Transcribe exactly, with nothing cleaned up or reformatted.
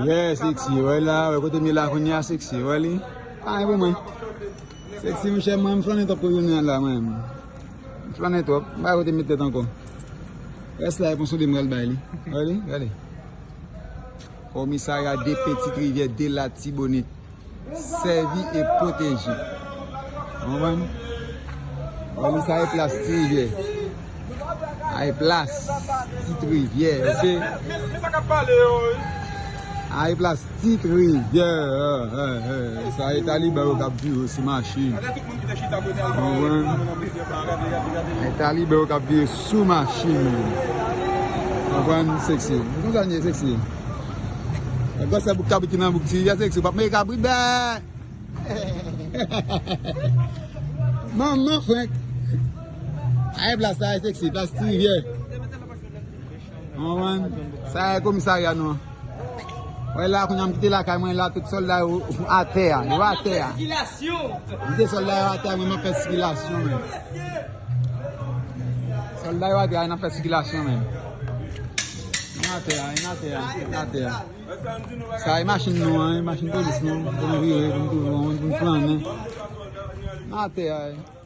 Yeah, Sexy, wè la, wè kote m ye la kounye a, Sexy, wè li. Pa gen pou mwen. Sexy, monchè, mwen, m flannen twòp pou jounen an la, mwen. M flannen twòp, m pa kote m met tèt ankò. Rès la, e pou sonde m pral bay li. Wè li, wè li. Komisarya de Petite Rivière, de Latibonit. Sèvi e pwoteje. Konprann? Wè li, sa e plas Ti Rivyè. Sa e plas Ti Rivyè, oke? Sa e plas Ti Rivyè. Sa e taliban yo k ap vire sou machin. Konprann? E taliban yo k ap vire sou machin. Konprann? Sexy. Konsa n ye, Sexy. Gwosè bouk kabrit ki nan bouk Ti Rivyè, Sexy. W p ap mete kabrit, bè! Manman frenk. Ay, plas sa, Sexy, plas Ti Rivyè. Konprann? Sa e komisarya nou an. Wè la, kounye a m kite lakay mwen la, tout sòlda yo atè a, yo atè a. M kite sòlda yo atè a, mwen m ap fè sikilasyon, men. Sòlda yo atè a, n ap fè sikilasyon, men. N atè a, n atè a, n atè a. Sa e machin nou an, e machin polis nou, pou nou vire, pou nou tounen, pou nou flannen. N atè a, e.